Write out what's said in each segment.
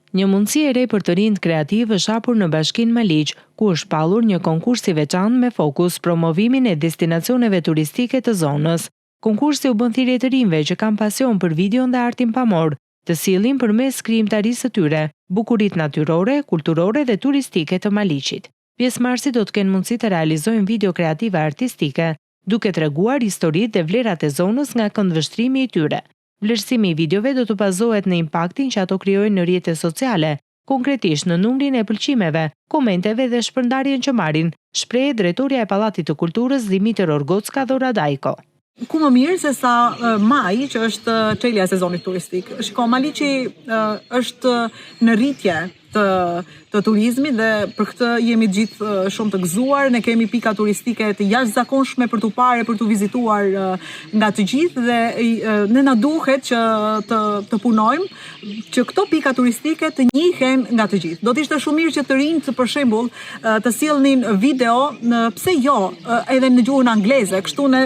Një mundësi e re për të rinjtë kreativë është hapur në Bashkinë Maliq, ku është shpallur një konkurs i veçantë me fokus promovimin e destinacioneve turistike të zonës. Konkursi u bën thirrje të rinjve që kanë pasion për videon dhe artin pamor, të sjellin përmes krijimtarisë së tyre, bukuritë natyrore, kulturore dhe turistike të Maliqit. Pjesëmarrësit do të kenë mundësi të realizojnë video kreative artistike, duke treguar historitë dhe vlerat e zonës nga këndvështrimi i tyre. Vlerësimi i videove do të bazohet në impaktin që ato krijojnë në rrjete sociale, konkretisht në numrin e pëlqimeve, komenteve dhe shpërndarjen që marrin, shprehet drejtorja e Pallatit të Kulturës Dhimitër Orgocka Dhora Dajko. Ku më mirë se sa maji që është çelja e sezonit turistik. Shiko, Maliqi është në rritje të të turizmit dhe për këtë jemi të gjithë shumë të gëzuar. Ne kemi pika turistike të jashtëzakonshme për t'u parë e për t'u vizituar nga të gjithë dhe ne na duhet që të të punojmë që këto pika turistike të njihen nga të gjithë. Do të ishte shumë mirë që të rinjtë për shembull të sillnin video në pse jo edhe në gjuhën angleze, kështu ne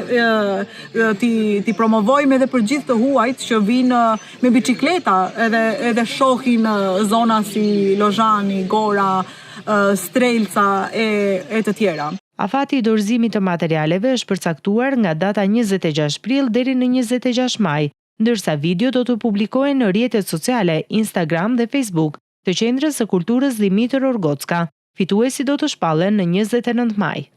t'i t'i promovojmë edhe për gjithë të huajt që vijnë me biçikleta edhe edhe shohin zona si Lozhani, Gora, Strelca e e të tjera. Afati i dorëzimit të materialeve është përcaktuar nga data 26 prill deri në 26 maj, ndërsa video do të publikohen në rrjetet sociale Instagram dhe Facebook të Qendrës së Kulturës Dhimitër Orgocka. Fituesit do të shpallen në 29 maj.